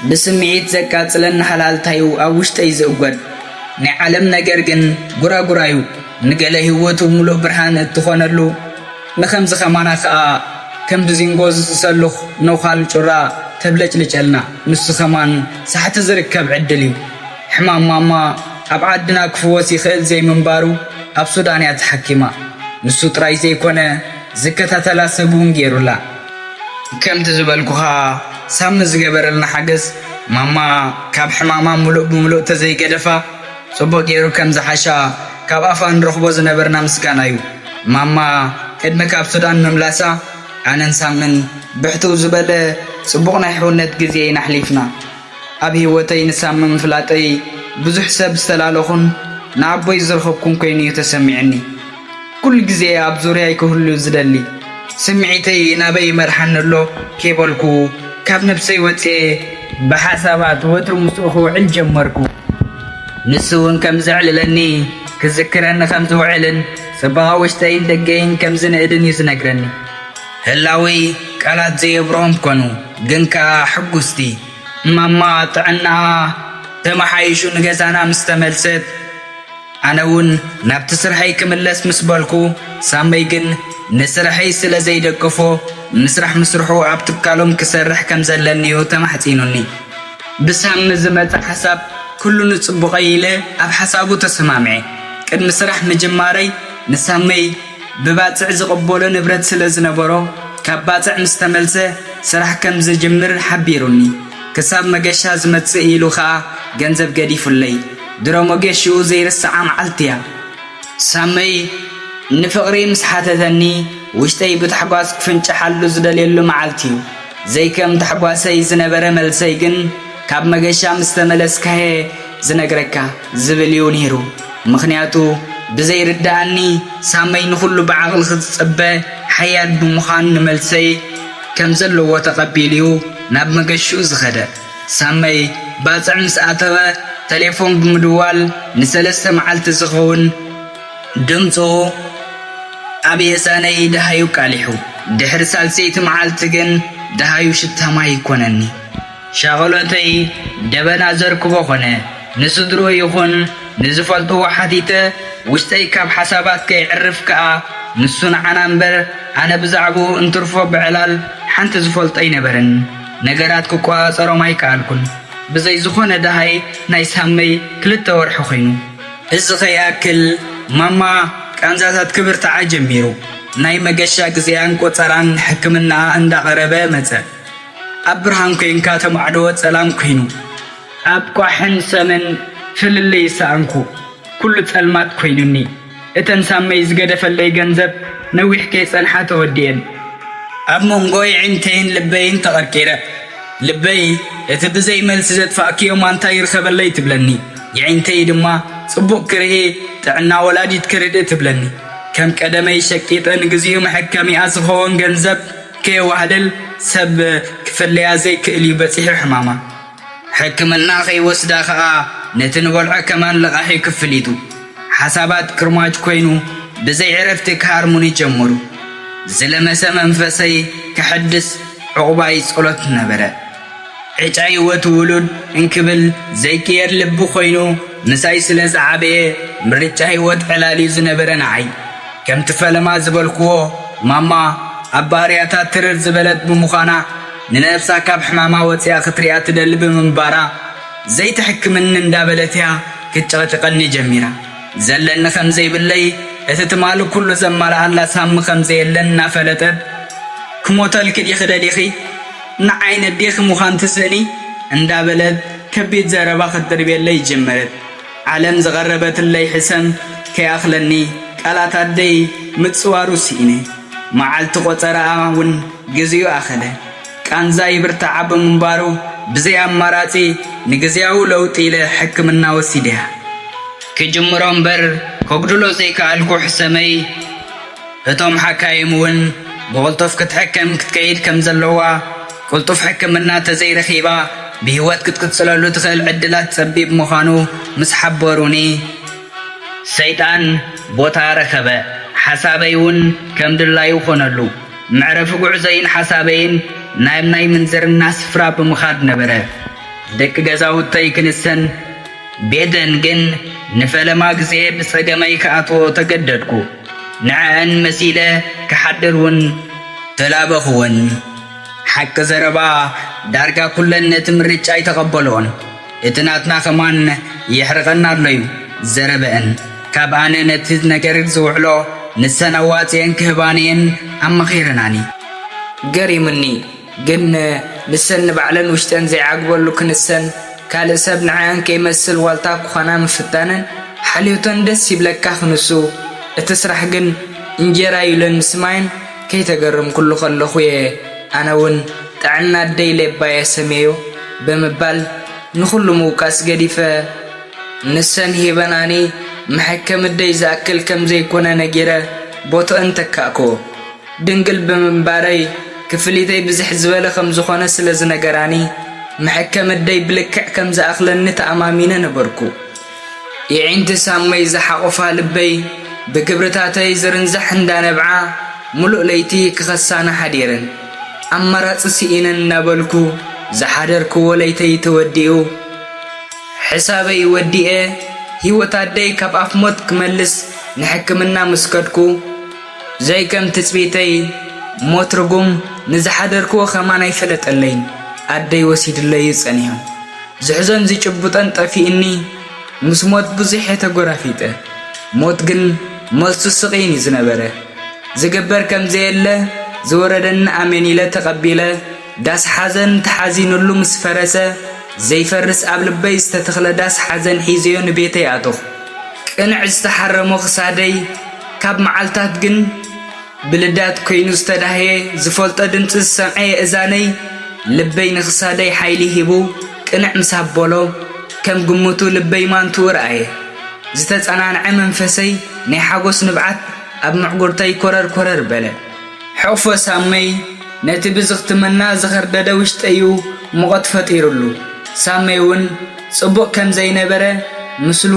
ብስምዒት ዘቃጽለኒ ሃልሃልታዩ ኣብ ውሽጠይ ዝእጎድ። ናይ ዓለም ነገር ግን ጉራጉራዩ። ንገለ ህይወቱ ምሉእ ብርሃን እትኾነሉ፣ ንኸምዚ ኸማና ኸኣ ከም ብዚንጎ ዝስሰሉኽ ነዃል ጩራ ተብለጭልጨልና። ንሱ ኸማን ሳሕቲ ዝርከብ ዕድል እዩ። ሕማም ማማ ኣብ ዓድና ክፍወስ ይኽእል ዘይምንባሩ ኣብ ሱዳን እያ ተሓኪማ። ንሱ ጥራይ ዘይኮነ፣ ዝከታተላ ሰብ እውን ገይሩላ። ከምቲ ዝበልኩኻ፣ ሳሚ ዝገበረልና ሓገዝ፣ ማማ ካብ ሕማማ ምሉእ ብምሉእ ተዘይገደፋ፣ ጽቡቕ ገይሩ ከም ዝሓሻ ካብ ኣፋ ንረኽቦ ዝነበርና ምስጋና እዩ። ማማ ቅድሚ ካብ ሱዳን ምምላሳ፣ ኣነን ሳምን ብሕትው ዝበለ ጽቡቕ ናይ ሕውነት ግዜ ኢና ኣሕሊፍና። ኣብ ህይወተይ ንሳሚ ምፍላጠይ ብዙሕ ሰብ ዝተላለኹን ንኣቦይ ዝረኸብኩን ኮይኑ እዩ ተሰሚዑኒ። ኩሉ ግዜ ኣብ ዙርያይ ክህሉ ዝደሊ። ስምዒተይ ናበይ ይመርሓኒ ኣሎ ከይበልኩ፣ ካብ ነብሰይ ወጽኤ ብሓሳባት ወትሩ ምስኡ ክውዕል ጀመርኩ። ንሱ እውን ከም ዘዕልለኒ፣ ክዝክረኒ ከም ዝውዕልን ጽባቐ ውሽጠይን ደገይን ከም ዝንእድን እዩ ዝነግረኒ። ህላወይ ቃላት ዘየብርሆም ኮኑ፣ ግን ከኣ ሕጉስቲ። ማማ ጥዕናኣ ተመሓይሹ ንገዛና ምስ ተመልሰት፣ ኣነ እውን ናብቲ ስርሐይ ክምለስ ምስ በልኩ፣ ሳመይ ግን ንስርሐይ ስለ ዘይደግፎ፣ ምስራሕ ምስርሑ ኣብ ትካሎም ክሰርሕ ከም ዘለኒ'ዩ ተማሕጺኑኒ። ብሳሚ ዝመጸ ሓሳብ ኩሉ ንጽቡቐይ ኢለ ኣብ ሓሳቡ ተሰማምዐ። ቅድሚ ስራሕ ምጅማረይ ንሳመይ ብባጽዕ ዝቕበሎ ንብረት ስለ ዝነበሮ፣ ካብ ባጽዕ ምስ ተመልሰ ስራሕ ከም ዝጅምር ሓቢሩኒ። ክሳብ መገሻ ዝመጽእ ኢሉ ኸኣ ገንዘብ ገዲፉለይ። ድሮ መገሽኡ ዘይርስዓ መዓልቲ እያ። ሳመይ ንፍቕሪ ምስ ሓተተኒ፣ ውሽጠይ ብታሕጓስ ክፍንጭሓሉ ዝደልየሉ መዓልቲ እዩ። ዘይከም ታሕጓሰይ ዝነበረ መልሰይ ግን፣ "ካብ መገሻ ምስ ተመለስካ'የ ዝነግረካ" ዝብል እዩ ነይሩ። ምኽንያቱ ብዘይርድኣኒ፣ ሳመይ ንኹሉ ብዓቕሊ ክጽበ ሓያል ብምዃን፣ ንመልሰይ ከም ዘለዎ ተቐቢሉ'ዩ ናብ መገሽኡ ዝኸደ። ሳመይ ባጽዕ ምስ ኣተወ፣ ተሌፎን ብምድዋል ንሰለስተ መዓልቲ ዝኸውን ድምጹ ኣብ የእዛነይ ደሃዩ ቃሊሑ። ድሕሪ ሳልሰይቲ መዓልቲ ግን ደሃዩ ሽታ ማይ ይኮነኒ። ሻቕሎተይ ደበና ዘርክቦ ኾነ። ንስድርኡ ይኹን ንዝፈልጥዎ ሓቲተ፣ ውሽጠይ ካብ ሓሳባት ከየዕርፍ ከኣ፣ ንሱ ንዓና እምበር ኣነ ብዛዕባኡ እንትርፎ ብዕላል ሓንቲ ዝፈልጦ ኣይነበረን። ነገራት ክቆጻጸሮም ኣይከኣልኩን። ብዘይ ዝኾነ ደሃይ ናይ ሳመይ ክልተ ወርሒ ኮይኑ። እዚ ከይኣክል ማማ ቃንዛታት ክብርትዓ ጀሚሩ። ናይ መገሻ ግዜኣን ቆጸራን ሕክምናኣ እንዳቐረበ መጸ። ኣብ ብርሃን ኮይንካ ተማዕድዎ ጸላም ኮይኑ። ኣብ ቋሕን ሰምን ፍልልይ ሰኣንኩ፣ ኩሉ ጸልማት ኮይኑኒ። እተን ሳመይ ዝገደፈለይ ገንዘብ ነዊሕ ከይጸንሓ ተወዲኤን። ኣብ መንጎ የዒንተይን ልበይን ተቐርቂረ። ልበይ፣ እቲ ብዘይ መልሲ ዘጥፋእክዮ ማንታ ይርከበለይ ትብለኒ። የዒንተይ ድማ፣ ጽቡቕ ክርኢ ጥዕና ወላዲት ክርድእ ትብለኒ። ከም ቀደመይ ሸቂጠ ንግዚኡ መሐከሚኣ ዝኸውን ገንዘብ ከየዋህልል ሰብ ክፈለያ ዘይክእል እዩ በጺሑ ሕማማ። ሕክምና ከይወስዳ ከኣ ነቲ ንበልዖ ከማን ለቓሒ ክፍሊቱ። ሓሳባት ክርማጅ ኮይኑ ብዘይ ዕረፍቲ ክሃርሙኒ ጀመሩ። ዝለመሰ መንፈሰይ ከሐድስ ዕቑባይ ጸሎት ነበረ። ዕጫ ህይወት ውሉድ እንክብል ዘይቅየር ልቢ ኮይኑ ምሳይ ስለ ዝዓበየ ምርጫ ህይወት ዕላል እዩ ዝነበረ ንዓይ። ከምቲ ፈለማ ዝበልክዎ ማማ ኣብ ባህርያታ ትርር ዝበለት ብምዃና ንነብሳ ካብ ሕማማ ወፂኣ ክትሪኣ ትደሊ ብምንባራ ዘይትሕክምኒ እንዳበለት እያ ክትጨቕጭቐኒ ጀሚራ። ዘለኒ ከም ዘይብለይ እቲ ትማሊ ኩሉ ዘማልኣላ ሳሚ ከም ዘየለን እናፈለጠት ክሞተልኪ ዲኺ ደሊኺ ንዓይ ነዴኺ ምዃን ትስእኒ እንዳበለት ከቢድ ዘረባ ክትድርብየለይ ጀመረት። ዓለም ዝቐረበትለይ ሕሰም ከይኣኽለኒ ቃላት ኣደይ ምጽዋሩ ስኢነ። መዓልቲ ቆጸራኣ እውን ግዜኡ ኣኸለ። ቃንዛ ይብርትዓ ብምንባሩ ብዘይ ኣማራጺ ንግዜያዊ ለውጢ ኢለ ሕክምና ወሲደያ። ክጅምሮ እምበር ከጉድሎ ዘይከኣልኩ ሕሰመይ እቶም ሓካይም እውን ብቕልጡፍ ክትሕከም ክትከይድ ከም ዘለዋ፣ ቅልጡፍ ሕክምና ተዘይረኺባ ብህይወት ክትቅጽለሉ ትኽእል ዕድላት ጸቢብ ምዃኑ ምስ ሓበሩኒ፣ ሰይጣን ቦታ ረኸበ። ሓሳበይ እውን ከም ድላዩ ኾነሉ። መዕረፊ ጉዕዞይን ሓሳበይን ናብ ናይ ምንዝርና ስፍራ ብምኻድ ነበረ። ደቂ ገዛውተይ ክንሰን ቤተን ግን ንፈለማ ግዜ ብጸገመይ ክኣትዎ ተገደድኩ። ንዐአን መሲለ ክሓድር እውን ተላበኽወን። ሓቂ ዘረባ ዳርጋ ኩለን ነቲ ምርጫ ኣይተቐበልኦን። እቲ ናትና ከማን የሕርቐና ኣሎ እዩ ዘረበአን። ካብ ኣነ ነቲ ነገር ዝውዕሎ ንሰን ኣዋጽአን ክህባንየን ኣማኺረናኒ። ገሪሙኒ። ግን ንሰን ንባዕለን ውሽጠን ዘይዓግበሉ ክንሰን ካልእ ሰብ ንዐኣን ከይመስል ዋልታ ክኾና ምፍታነን ሓልዮተን ደስ ይብለካ ክንሱ። እቲ ስራሕ ግን እንጀራ እዩ ኢለን ምስማየን ከይተገረምኩሉ ከለኹ እየ ኣነ እውን ጥዕና ኣደይ ሌባየ ሰምየዮ ብምባል ንኹሉ ምውቃስ ገዲፈ ንሰን ሂበናኒ መሐከሚ ኣደይ ዝኣክል ከም ዘይኮነ ነጊረ ቦትአን ተካእክዎ። ድንግል ብምንባረይ ክፍሊተይ ብዝሕ ዝበለ ከም ዝኾነ ስለ ዝነገራኒ፣ መሐከሚ ኣደይ ብልክዕ ከም ዝኣኽለኒ ተኣማሚነ ነበርኩ። የዒንቲ ሳመይ ዝሓቖፋ ልበይ ብግብርታተይ ዝርንዛሕ እንዳነብዓ፣ ምሉእ ለይቲ ክኸሳና ሓዲረን። ኣማራጺ ስኢነን እናበልኩ ዝሓደርክዎ ለይተይ ተወዲኡ። ሕሳበይ ወዲኤ፣ ህይወት ኣደይ ካብ ኣፍ ሞት ክመልስ ንሕክምና ምስ ከድኩ፣ ዘይከም ትጽቢተይ ሞት ርጉም ንዝሓደርክዎ ከማን ኣይፈለጠለይን። ኣደይ ወሲድለይ እዩ ጸኒሑ። ዝሕዞን ዝጭብጦን ጠፊእኒ፣ ምስ ሞት ብዙሕ እየ ተጎራፊጠ። ሞት ግን መልሱ ስቕ ኢሉ እዩ ዝነበረ። ዝግበር ከም ዘየለ ዝወረደኒ ኣሜን ኢለ ተቐቢለ፣ ዳስ ሓዘን ተሓዚኑሉ ምስ ፈረሰ፣ ዘይፈርስ ኣብ ልበይ ዝተተኽለ ዳስ ሓዘን ሒዘዮ ንቤተይ ኣተኹ። ቅንዕ ዝተሓረሞ ክሳደይ ካብ መዓልታት ግን ብልዳት ኮይኑ ዝተዳህየ ዝፈልጦ ድምፂ ዝሰምዐ የእዛነይ ልበይ ንኽሳደይ ሓይሊ ሂቡ ቅንዕ ምስ ኣበሎ ከም ግምቱ ልበይ ማንትኡ ረኣየ። ዝተጸናንዐ መንፈሰይ ናይ ሓጎስ ንብዓት ኣብ ምዕጉርተይ ኮረር ኮረር በለ። ሕቕፎ ሳመይ ነቲ ብዝኽትምና ዝኸርደደ ውሽጠዩ ሙቐት ፈጢሩሉ። ሳመይ እውን ጽቡቕ ከም ዘይነበረ ምስሉ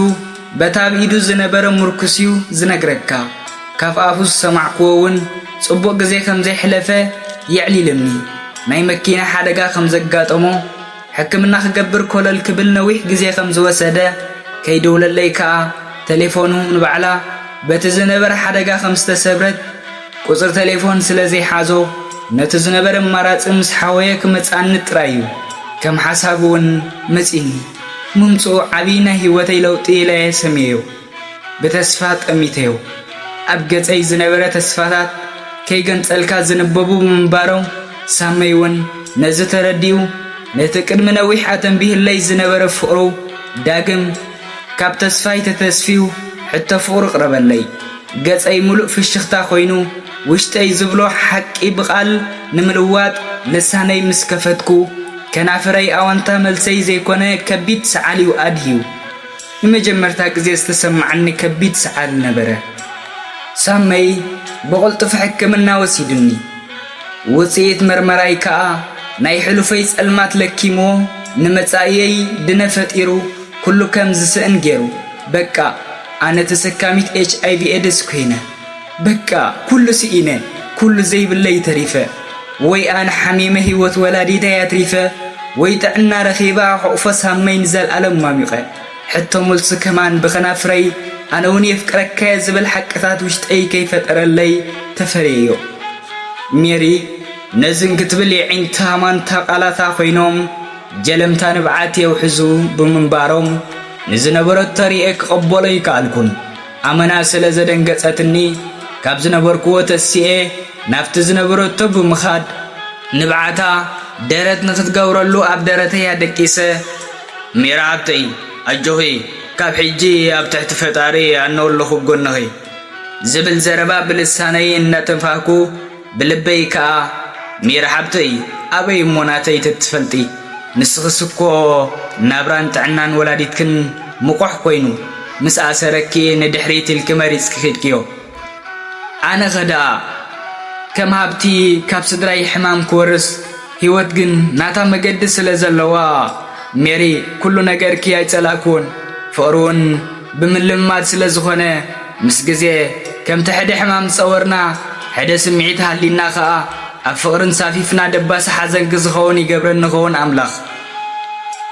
በታ ኣብ ኢዱ ዝነበረ ምርኩስዩ ዝነግረካ። ካብ ኣፉ ዝሰማዕክዎ እውን ጽቡቕ ግዜ ከም ዘይሕለፈ የዕሊልኒ። ናይ መኪና ሓደጋ ከም ዘጋጠሞ ሕክምና ክገብር ኮለል ክብል ነዊሕ ግዜ ከም ዝወሰደ ከይድውለለይ ከኣ ተሌፎኑ ንባዕላ በቲ ዝነበረ ሓደጋ ከም ዝተሰብረት ቁጽሪ ተሌፎን ስለ ዘይሓዞ ነቲ ዝነበረ ኣማራጺ ምስ ሓወየ ክመጽኣኒ ጥራይ እዩ። ከም ሓሳቡ እውን መጺኒ። ምምጽኡ ዓቢ ናይ ህይወተይ ለውጢ ኢለ እየ ሰምየዮ። ብተስፋ ጠሚተዮ። ኣብ ገጸይ ዝነበረ ተስፋታት ከይገንጸልካ ዝንበቡ ብምንባሮም ሳመይ እውን ነዚ ተረዲኡ፣ ነቲ ቅድሚ ነዊሕ ኣተንቢህለይ ዝነበረ ፍቕሩ ዳግም ካብ ተስፋይ ተተስፍዩ፣ ሕቶ ፍቕሩ ቅረበለይ። ገጸይ ምሉእ ፍሽኽታ ኮይኑ፣ ውሽጠይ ዝብሎ ሓቂ ብቓል ንምልዋጥ ልሳነይ ምስ ከፈትኩ፣ ከናፍረይ ኣወንታ መልሰይ ዘይኮነ ከቢድ ሰዓል እዩ ኣድህዩ። ንመጀመርታ ግዜ ዝተሰማዓኒ ከቢድ ሰዓል ነበረ። ሳመይ ብቕልጡፍ ሕክምና ወሲዱኒ። ውጽኢት መርመራይ ከኣ ናይ ሕሉፈይ ጸልማት ለኪምዎ፣ ንመጻኢየይ ድነ ፈጢሩ፣ ኩሉ ከም ዝስእን ገይሩ። በቃ፣ ኣነ ተሰካሚት ኤች ኣይ ቪ ኤድስ ኮይነ። በቃ፣ ኩሉ ስኢነ፣ ኩሉ ዘይብለይ ተሪፈ። ወይ ኣነ ሓሚመ ህይወት ወላዲተይ ኣትሪፈ፣ ወይ ጥዕና ረኺባ ሕቑፎ ሳመይ ንዘልኣለም ሟሚቐ። ሕቶ መልሱ ከማን ብኸናፍረይ፣ ኣነ እውን የፍቅረካየ ዝብል ሓቅታት ውሽጠይ ከይፈጠረለይ ተፈርየዮ። ሜሪ ነዝን ክትብል የዒንታ ማንታ ቃላታ ኮይኖም፣ ጀለምታ ንብዓት የውሕዙ ብምንባሮም፣ ንዝነበረቶ ሪኤ ክቕበሎ ኣይከኣልኩን። ኣመና ስለ ዘደንገጸትኒ፣ ካብ ዝነበርኩዎ ተሲኤ ናብቲ ዝነበረቶ ብምኻድ፣ ንብዓታ ደረት ንኽትገብረሉ ኣብ ደረተይ ኣደቂሰ፣ "ሜራ ሓብተይ፣ ኣጆኺ፣ ካብ ሕጂ ኣብ ትሕቲ ፈጣሪ ኣነ ኣለኹ ኣብ ጎንኺ" ዝብል ዘረባ ብልሳነይ እናተንፋህኩ፣ ብልበይ ከኣ፣ "ሜራ ሓብተይ፣ ኣበይ እሞ ናተይ ተትፈልጢ? ንስኽስ እኮ ናብራን ጥዕናን ወላዲትክን ምቑሕ ኮይኑ፣ ምስ ኣሰረኪ ንድሕሪት ኢልኪ መሪጽኪ ኬድክዮ። ኣነኸ ደኣ ከም ሃብቲ ካብ ስድራይ ሕማም ክወርስ፣ ህይወት ግን ናታ መገዲ ስለ ዘለዋ፣ ሜሪ፣ ኩሉ ነገርኪ ኣይጸላእኩዎን። ፍቕሪ እውን ብምልምማድ ስለ ዝኾነ፣ ምስ ግዜ ከምቲ ሕደ ሕማም ዝጸወርና፣ ሕደ ስምዒት ሃሊና ኸኣ፣ ኣብ ፍቕሪ እንሳፊፍና ደባሲ ሓዘን ክዝኸውን ይገብረኒ ኸውን ኣምላኽ።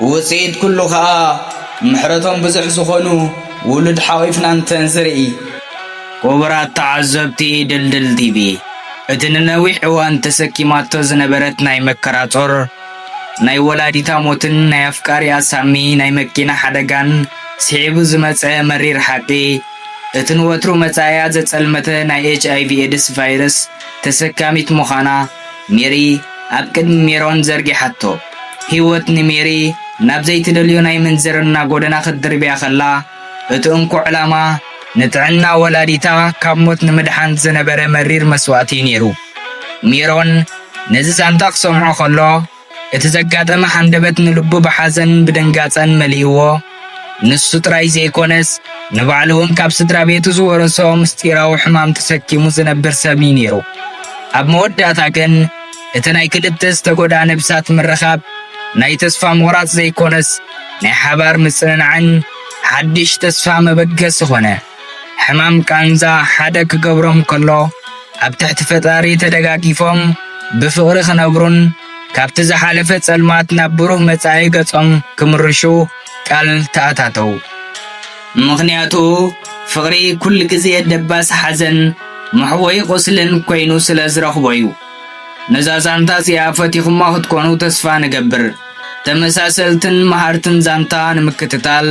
ውጽኢት ኩሉ ኸኣ ምሕረቶም ብዙሕ ዝኾኑ ውሉድ ሓቒፍና እንተንዝርኢ። ክቡራት ተዓዘብቲ ድልድል ቲቪ፣ እቲ ንነዊሕ እዋን ተሰኪማቶ ዝነበረት ናይ መከራ ጾር፣ ናይ ወላዲታ ሞትን ናይ ኣፍቃሪኣ ሳሚ ናይ መኪና ሓደጋን ስዒቡ ዝመጸ መሪር ሓቂ፣ እቲ ንወትሩ መጻኢኣ ዘጸልመተ ናይ ኤች ኣይ ቪ ኤድስ ቫይረስ ተሰካሚት ምዃና ሜሪ ኣብ ቅድሚ ሜሮን ዘርጊሓቶ። ህይወት ንሜሪ ናብ ዘይትደልዮ ናይ ምንዝርና ጎደና ክትድርብያ ከላ፣ እቲ እንኮ ዕላማ ንጥዕና ወላዲታ ካብ ሞት ንምድሓን ዝነበረ መሪር መስዋእቲ እዩ ነይሩ። ሜሮን ነዚ ዛንታ ክሰምዖ ከሎ፣ እቲ ዘጋጠመ ሃንደበት ንልቡ ብሓዘን ብድንጋጸን መሊእዎ። ንሱ ጥራይ ዘይኮነስ፣ ንባዕሉ እውን ካብ ስድራ ቤቱ ዝወረሶ ምስጢራዊ ሕማም ተሰኪሙ ዝነብር ሰብ እዩ ነይሩ። ኣብ መወዳእታ ግን፣ እቲ ናይ ክልተ ዝተጎድኣ ነብሳት ምርኻብ፣ ናይ ተስፋ ምቑራጽ ዘይኮነስ፣ ናይ ሓባር ምጽንናዕን ሓድሽ ተስፋ መበገሲ ኾነ። ሕማም ቃንዛ ሓደ ክገብሮም ከሎ፣ ኣብ ትሕቲ ፈጣሪ ተደጋጊፎም ብፍቕሪ ክነብሩን ካብቲ ዝሓለፈ ጸልማት ናብ ብሩህ መጻኢ ገጾም ክምርሹ ቃል ተኣታተዉ። ምኽንያቱ፣ ፍቕሪ ኩሉ ግዜ ደባሲ ሓዘን፣ መሕወዪ ቁስልን ኮይኑ ስለ ዝረኽቦ እዩ። ነዛ ዛንታ እዚኣ ፈቲኹማ ክትኮኑ ተስፋ ንገብር። ተመሳሰልትን መሃርትን ዛንታ ንምክትታል፣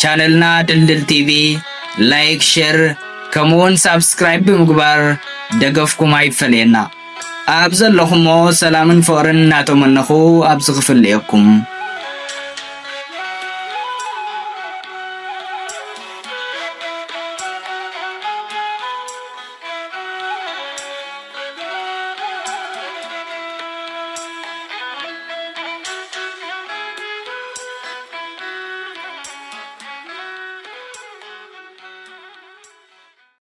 ቻነልና ድልድል ቲቪ ላይክ፣ ሼር፣ ከምኡውን ሳብስክራይብ ብምግባር ደገፍኩም ኣይፈለየና። ኣብ ዘለኹሞ ሰላምን ፍቕርን እናተመነኹ ኣብዚ ክፍለየኩም።